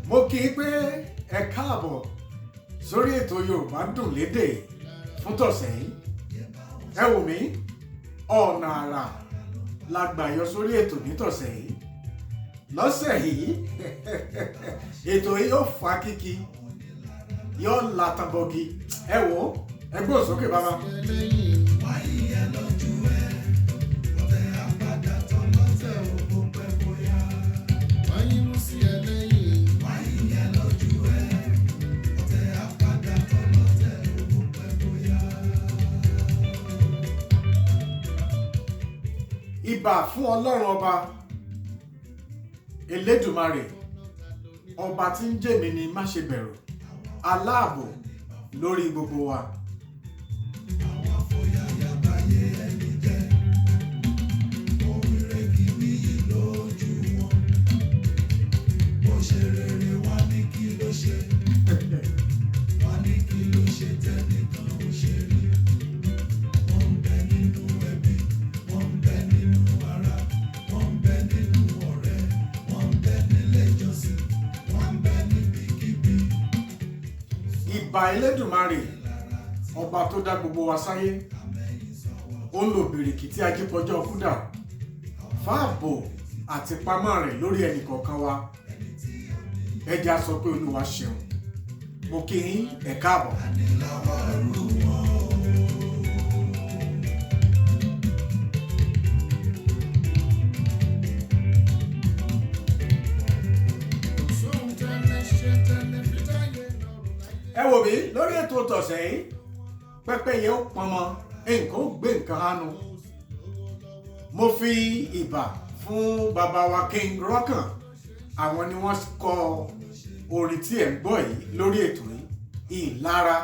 Mo kí i pé ẹ káàbọ̀ sórí ètò Yorùbá Dùn Lédè fún tọ̀sẹ̀ yìí. Ẹ wò mí, ọ̀nà àrà la gbà yọ sórí ètò nítọ̀sẹ̀ yìí. Lọ́sẹ̀ yìí, ètò yìí yóò fa kíkí, yóò latanbọ̀gì. Ẹ wò ó, ẹ gbóhùn sókè bàbá. Ìbà fún Ọlọ́run ọba Elédùmarè, ọba tí ń jèmi ni má ṣe bẹ̀rù, aláàbò lórí gbogbo wa. Ìbà Elédùmarè, ọba tó dá gbogbo wa sáyé, ó ń lo bìrìkì tí ajípọ̀jọ́ kúdà fáàbò àti pamọ́ rẹ̀ lórí ẹnìkọ̀ọ̀kan wa. Ẹja sọ pé Olúwa ṣeun. Mo kí yín, ẹ káàbọ̀. Ẹ wò mí lórí ètò tọ̀sẹ̀ yìí, pẹ́pẹ́yẹ ó pọnmọ, nǹkan ó gbé nǹkan hánu. Mo fi ìbà fún bàbá wa King Rọ́kàn, àwọn ni wọ́n kọ orin tí ẹ̀ ń gbọ́ yìí lórí ètò yìí, Ìlara.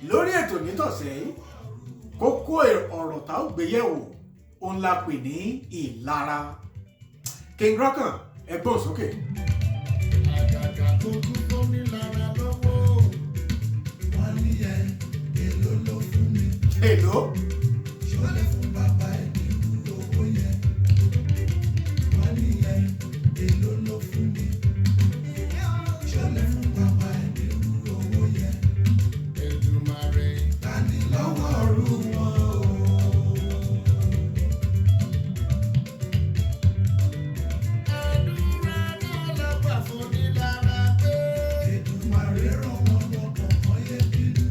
Lórí ètò nítọ̀sẹ̀ yìí, kókó ọ̀rọ̀ tá ó gbé yẹ̀wò òun la pè ní ìlara. King Rọ́kàn, ẹ gbóhùn sókè. Àgàgà tó tún tó nílara lọ́wọ́. Wọ́n ní ẹ, èló ló fún mi? Èló? Ṣó lè fún bàbá ẹ̀ nírú owó yẹn? Wọ́n ní ẹ, èló ló fún mi? Ṣó lè fún bàbá ẹ̀ nírú owó yẹn? Èdùmàrè. Tani lọ́wọ́ rú wọn o? Àdúrà náà lọ́gbà fún nílara pé. Èdùmàrè ràn wọ́n lọ́kàn kan yé bínú.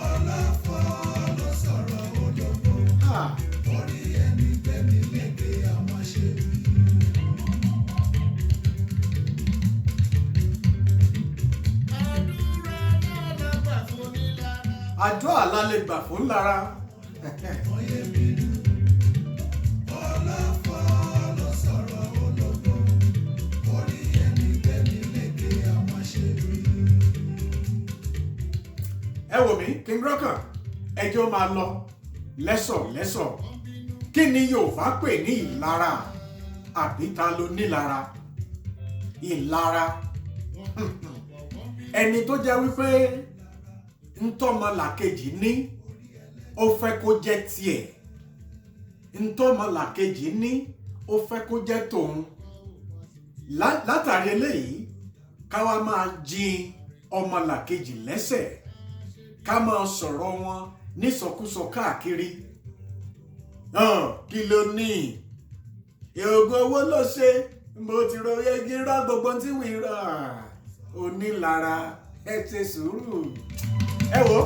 Ọlọ́fọ́ ló sọ̀rọ̀ ológo. Orí ẹni gbẹ̀mí lékè àwọn aṣebi. Àdúrà náà lọ́gbà fún nílara. Àdúrà la lè gbà fún lára. Ọyẹ bínú. Ọlọ́fọ́ ló sọ̀rọ̀ ológo. Orí ẹni gbẹ̀mí lékè àwọn aṣebi. Ẹ wò mí, King Rọ́kàn, ẹjọ́ máa lọ lẹ́sọ̀lẹ́sọ̀. Kí ni Yorùbá pè ní ìlara? Àbí ta ló nílara? Ìlara, ẹni tó jẹ́ wípé ntọ́mọlàkejì ní ó fẹ́ kó jẹ́ tiẹ̀, ntọ́mọlàkejì ní ó fẹ́ kó jẹ́ tòun. Látàrí eléyìí, káwa máa jin ọmọlàkejì lẹ́sẹ̀, ká máa sọ̀rọ̀ wọn nísọkúsọ káàkiri. Kí ló ní ògùn owó ló ṣe? Mo ti ro egi rọ gbogbo tí wì rọ. Onílara, ẹ ṣe sùúrù. Ẹ wò ó.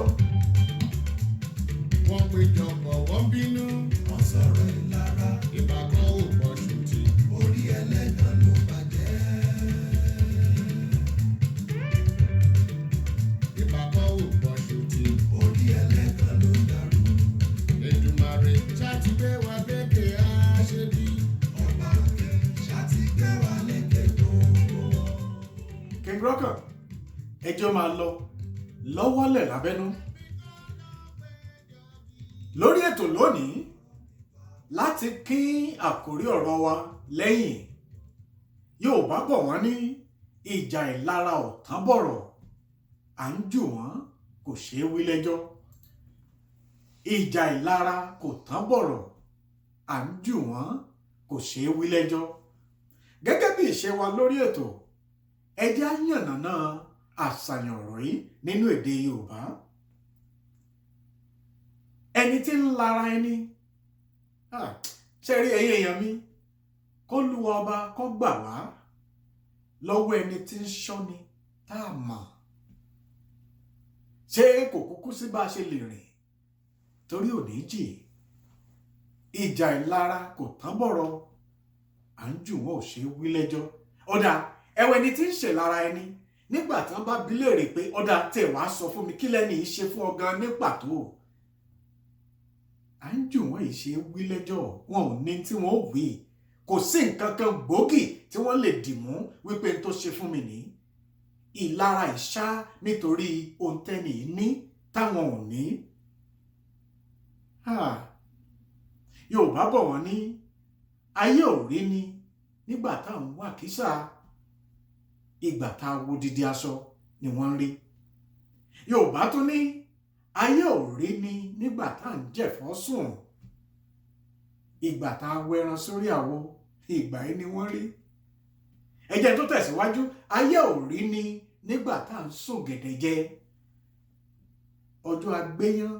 Wọ́n péjọpọ̀, wọ́n bínú. Wọ́n sọ̀rọ̀ ìlara. Ìbákan ò pọ̀ ṣùtì. Orí ẹlẹ́gàn ló bàjẹ́. Ìbákan ò pọ̀ ṣùtì. Orí ẹlẹ́gàn ló dàrú. Èdùmàrè ṣáàtì gbé wa lékè àṣebí. Ọba òkè ṣáàtì gbé wa lékè gbogbo wọn. King Rọ́kàn, ẹjọ́ máa lọ lọ́wọ́lẹ̀ lábẹ́nú. Lórí ètò lónìí, láti kín àkórí ọ̀rọ̀ wa lẹ́yìn, Yorùbá bọ̀ wọ́n ní ìjà ìlara ọ̀tán bọ̀rọ̀, à ń jù wọ́n kò ṣeé wí lẹ́jọ́. Ìjà ìlara kò tán bọ̀rọ̀, à ń jù wọ́n kò ṣeé wí lẹ́jọ́. Gẹ́gẹ́ bí ìṣe wa lórí ètò, Ẹ jẹ́ á yànnàná àṣàyàn ọ̀rọ̀ yìí nínú èdè Yorùbá. Ẹni tí ń lara ẹni, ṣe rí ẹ̀yin èèyàn mi, kó lu ọba kó gbà wá lọ́wọ́ ẹni tí ń ṣọ́ni tá a mọ̀. Ṣé kò kúkú sí bá a ṣe lè rìn torí òní jì? Ìjà ìlara kò tán bọ̀rọ̀, à ń jù wọ́n ò ṣe wí lẹ́jọ́. Ọ̀dà ẹ̀wẹ̀ ni tí ń ṣe lára ẹni nígbà tí wọ́n bá bi léèrè pé ọ̀dà tẹ̀ wá sọ fún mi kí lẹ́ni yìí ṣe fún ọ gan ní pàtó. À ń jù wọ́n yìí ṣe wí lẹ́jọ́, wọn ò ní tí wọ́n ó wí, kò sí nǹkan kan gbòógì tí wọ́n lè dì mú wípé n tó ṣe fún mi ní. Ìlara ìṣá nítorí ohun tẹ́ni yìí ní táwọn ò ní. Yorùbá bọ̀ wọ́n ní ayé ò rí ni nígbà táwọn wà kísà, ìgbà tá a wo didi aṣọ ni wọ́n ń rí. Yorùbá tún ní ayé ò rí ni nígbà tá à ń jẹ̀fọ́ sùn, ìgbà tá a wẹran sórí àwo, ìgbà yìí ni wọ́n rí. Ẹ jẹ́ tó tẹ̀síwájú, ayé ò rí ni nígbà tá à ń sùn gẹ̀dẹ̀jẹ, ọjọ́ agbéyán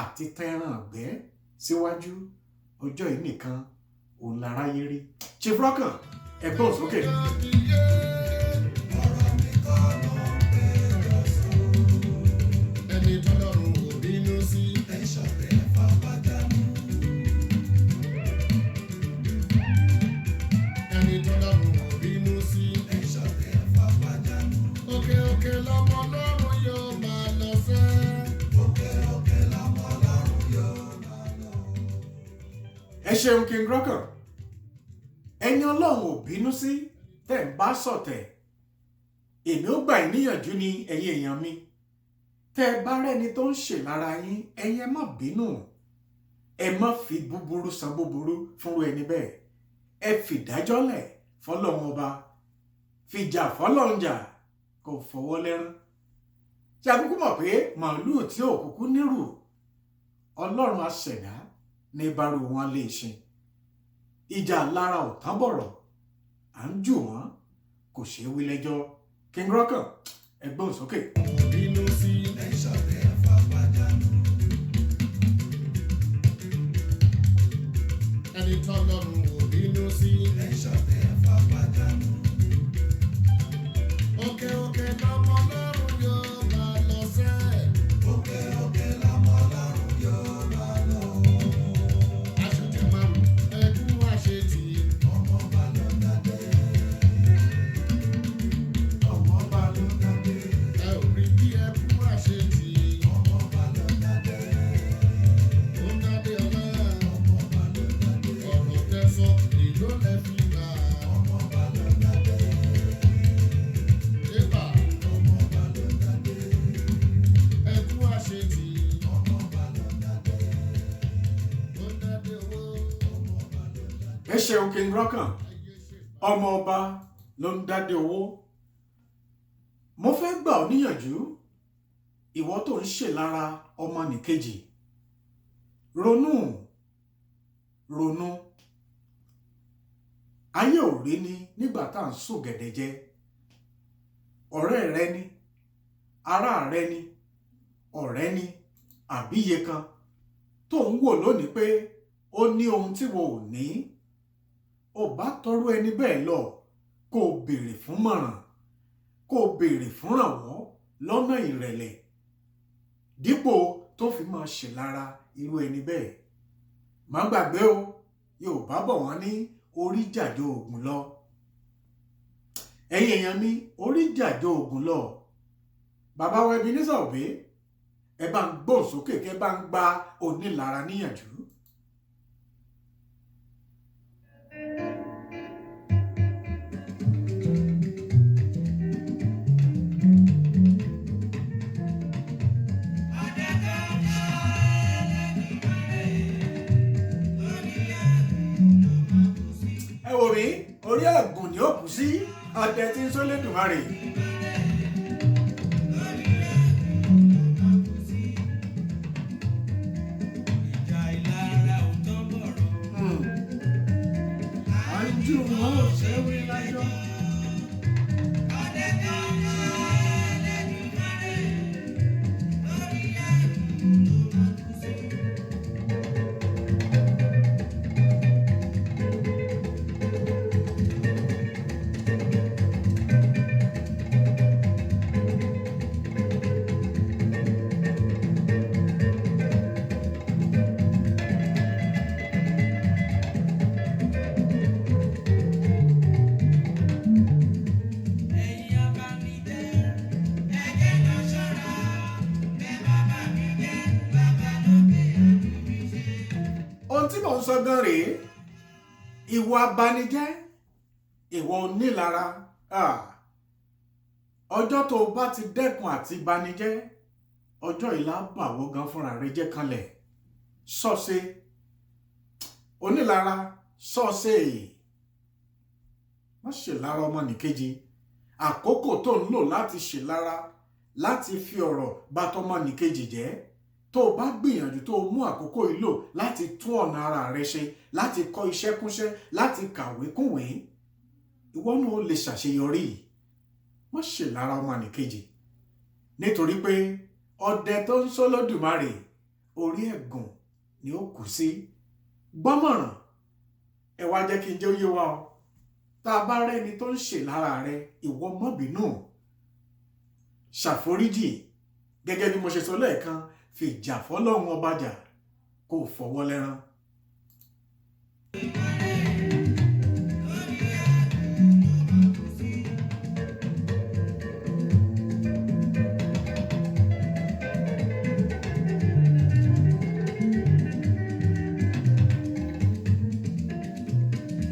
àti tẹran ọ̀gbẹ́ síwájú, ọjọ́ yìí nìkan òun láráyé rí. Chief Rọ́kàn, ẹ gbóhùn sókè. Ọ̀rọ̀ mi kọ́ ló ń péjọ sọ. Ẹni tọ́lọ́run ò bínú sí. Ẹ ṣọ̀tẹ̀ fapájánú. Ẹni tọ́lọ́run ò bínú sí. Ẹ ṣọ̀tẹ̀ fapájánú. Òkè òkè lọmọ Ọlọ́run yóò máa lọ sẹ́. Òkè òkè lọmọ Ọlọ́run yóò máa lọ. Ẹ ṣeun King Rọ́kàn. Ẹni Ọlọ́run ò bínú sí tẹ̀ ń bá sọ̀tẹ̀, èmi ó gbà yín níyànjú ni ẹ̀yin èèyàn mi. Tẹ́ ẹ bá rẹ́ni tó ń ṣe lára yín, ẹ̀yin ẹ má bínú, ẹ má fi búburú san búburú fúnru ẹni bẹ́ẹ̀. Ẹ fìdájọ́ lẹ̀ fọlọ́run ọba, fìjà fọlọ́run jà, kò fọwọ́ lẹ́rán. Ṣé akúkú mọ̀ pé màálùú tí òkùnkùn nírù, Ọlọ́run aṣẹ̀dá ní bárò wọn lè ṣe. Ìjà lára ò tán bọ̀rọ̀, à ń jù wọ́n kò ṣeé wí lẹ́jọ́. King Rọ́kàn, ẹ gbóhùn sókè. Ò bínú sí. Ẹ ṣọ̀tẹ̀ fapájánú. Ẹni tọ́lọ́run ò bínú sí. Ẹ ṣọ̀tẹ̀ fapájánú. Òkè òkè lọmọ Ọlọ́run yóò máa lọ sẹ́. Òkè òkè lọmọ Ọlọ́run yóò máa lọ. Aṣọ̀tẹ̀ márùn-ún ẹkún àṣetì. Ọmọ ọba ló ń dádé. Ọmọ ọba ló ń dádé. Ẹ ò rí bí ẹkún àṣetì. Ọmọ ọba ló ń dádé. Ó ń dádé ọlá. Ọmọ ọba ló ń dádé. Ọ̀rọ̀ tẹ sọ èló lẹ fi gbà. Ọmọ ọba ló ń dádé. Ébà Ọmọ ọba ló ń dádé. ẹkún àṣetì. Ọmọ ọba ló ń dádé. Ó ń dádé owó. Ọmọ ọba ló ń dádé. Ẹ ṣeun King Rọ́kàn. Ayé ṣe Ọmọ ọba ló ń dádé owó. Mo fẹ́ gbà ọ́ níyànjú, ìwọ tó ń ṣe lára ọmọnìkejì, ronú ronú. Ayé ò rí ni nígbà tá à ń sùn gẹ̀dẹ̀jẹ. Ọ̀rẹ́ rẹ ni, ará rẹ ni, ọ̀rẹ́ ni, àbíye kan tó ń wò lónìí pé ó ní ohun tí wo ò ní. Ò bá tọrú ẹni bẹ́ẹ̀ lọ, kó o béèrè fún mọ̀ràn, kó o béèrè fún rànwọ́ lọ́nà ìrẹ̀lẹ̀, dípò tó fi máa ṣe lára irú ẹni bẹ́ẹ̀. Má gbàgbé o, Yorùbá bọ̀ wọ́n ní orí jàjọ ògùn lọ. Ẹ̀yin èèyàn mi, orí jàjọ ògùn lọ. Bàbá wa Ebenezer Obey, ẹ bá ń gbóhùn sókè kẹ́ bá ń gba onílara níyànjú. Ẹ wò mí, orí ẹ̀gùn ni ó kù sí, ọdẹ tí ń sólẹ́dùmarè. Ìjà ìlara ò tán bọ̀rọ̀. À ń jù wọ́n ò ṣe wí lájọ́. Ẹ̀yin abanijẹ́, ẹ jẹ́ ká ṣọ́ra, bẹ́ẹ̀ bàbá mi jẹ́, bàbá lókè àtúnmí ṣe. Ohun tí mò ń sọ gan rèé, ìwọ abanijẹ́, ìwọ onílara, ọjọ́ tó o bá ti dẹ́kun àti banijẹ́, ọjọ́ ìlà bàwọ́ gan fúnra rẹ jẹ́ kanlẹ̀. Sọ́ọ̀ṣe onílara, sọ́ọ̀ṣe má ṣe lára ọmọnìkejì. Àkókò tó ń lò láti ṣe lára, láti fi ọ̀rọ̀ bá tọmọnìkejì jẹ́, tó o bá gbìyànjú tó o mú àkókò yìí lò láti tún ọ̀nà ara rẹ ṣe, láti kọ́ iṣẹ́ kúnṣẹ́, láti kàwé kúnwé, ìwọ náà ó lè ṣàṣeyọrí. Má ṣe lára ọmọnìkejì, nítorí pé ọdẹ tó ń sọ lódùmarè orí ẹ̀gùn ni ó kù sí. Gbọ́mọ̀ràn, ẹ wá jẹ́ kí n jẹ́ ó yé wa o. Tá a bá rẹ́ni tó ń ṣe lára rẹ, ìwọ má bínú, ṣàforíjì. Gẹ́gẹ́ bí mo ṣe sọ lẹ́ẹ̀kan, fìjà fọlọ́run ọba jà, kó o fọwọ́ lẹ́rán.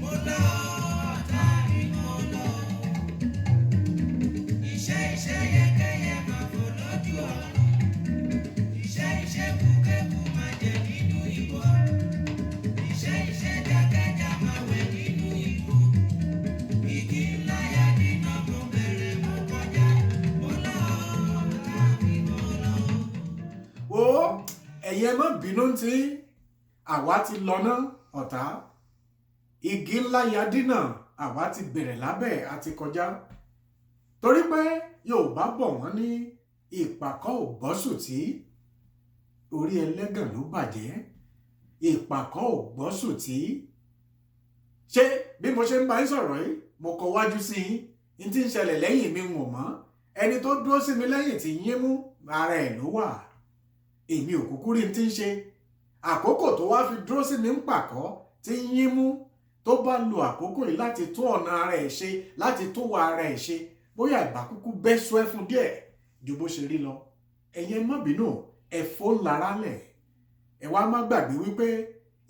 Mo lọ ọ̀tá mi, mo lọ. Iṣẹ́ iṣẹ́ yẹkẹyẹ máa fò lójú ọ̀run. Iṣẹ́ iṣẹ́ kúkẹ́kù máa jẹ nínú ìbò. Iṣẹ́ iṣẹ́ jákẹ́já máa wẹ̀ nínú ìbò. Igi ńlá ya dínà, mo bẹ̀rẹ̀ mo kọjá. Mo lọ ọ̀tá mi, mo lọ. Wo, ẹ̀yin ẹ má bínú tí àwa ti lọ ná ọ̀tá. Igi ńlá yadínà, àwa ti bẹ̀rẹ̀ lábẹ́ àti kọjá. Torí pé Yorùbá bọ̀ wọ́n ní ìpàkọ́ ò gbọ́sùtì, orí ẹlẹ́gàn ló bàjẹ́. Ìpàkọ́ ò gbọ́sùtì. Ṣé bí mo ṣe ń bá yín sọ̀rọ̀ yìí, mo kọ wájú sí yín, ní tí ń ṣẹlẹ̀ lẹ́yìn mi ń wò mọ́. Ẹni tó dúró sí mi lẹ́yìn tí yín mú ara ẹ̀ ló wà. Èmi ò kúkú rí n tí ń ṣe. Àkókò tó wá fi dúró sí mi ń pàkọ́ tí ń yín mú, tó bá lo àkókò yìí láti tún ọ̀nà ara ẹ̀ ṣe, láti tún wà ara ẹ̀ ṣe, bóyá ìbá kúkú bẹ́ sọ ẹ́ fún díẹ̀ ju bó ṣe rí lọ. Ẹ̀yin ẹ má bínú, ẹ fó lára lẹ̀. Ẹ wá má gbàgbé wípé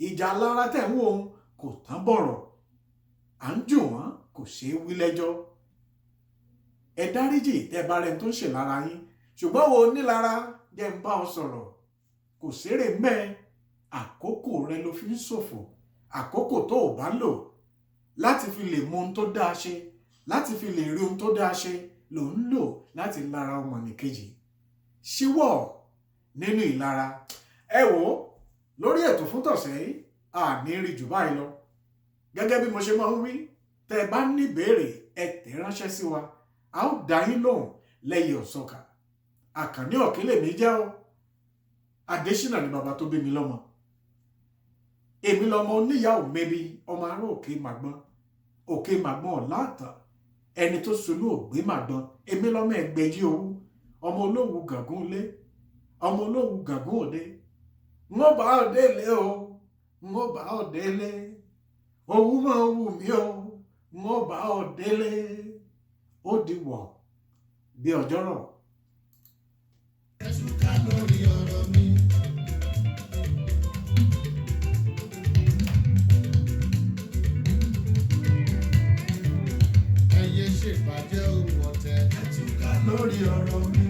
ìjà lára tẹ̀ ń wò ó kò tán bọ̀rọ̀. À ń jù wọ́n, kò ṣeé wí lẹ́jọ́. Ẹ dáríjì tẹ́ bá rẹ̀ tó ń ṣe lára yín. Ṣùgbọ́n wo nílara, jẹ́ ń bá ọ sọ̀rọ̀. Kò ṣeré mẹ́, àkókò rẹ ló fi ń ṣòfò. Àkókò tó o bá lò láti fi lè mú ohun tó dáa ṣe, láti fi lè rí ohun tó dáa ṣe, ló ń lò láti lára ọmọnìkejì. Ṣíwọ́ nínú ìlara. Ẹ wò ó, lórí ètò fún tọ̀sẹ̀ yìí, a ní rí jù báyìí lọ. Gẹ́gẹ́ bí mo ṣe máa ń wí, tẹ́ ẹ bá ní ìbéèrè, ẹ tẹ̀ ránṣẹ́ sí wa. A ó dá yín lóhùn lẹ́yìn ọ̀sọ́kà. Àkànní Ọ̀kín lèmi jẹ́ o. Adésínà ni bàbá tó bí mi lọ́mọ. Èmi lọmọ oníyàwó mẹ́bi, ọmọ ará òkè màgbọ́n. Òkè màgbọ́n ọ̀làtàn. Ẹni tó sunú ògbé màgbọ́n. Èmi lọmọ ẹgbẹ̀jì owú. Ọmọ olówù gàngún lé. Ọmọ olówù gàngún òde. N ó bá ọ délé o. N ó bá ọ délé. Owú máa wù mí o. N ó bá ọ délé. Ó di wọ̀ bí ọjọ́ rọ̀. Ẹ túká lórí ọ̀rọ̀ mi. Ẹ yé ṣèbàjẹ́ ohun ọ̀tẹ̀. Ẹ túká lórí ọ̀rọ̀ mi.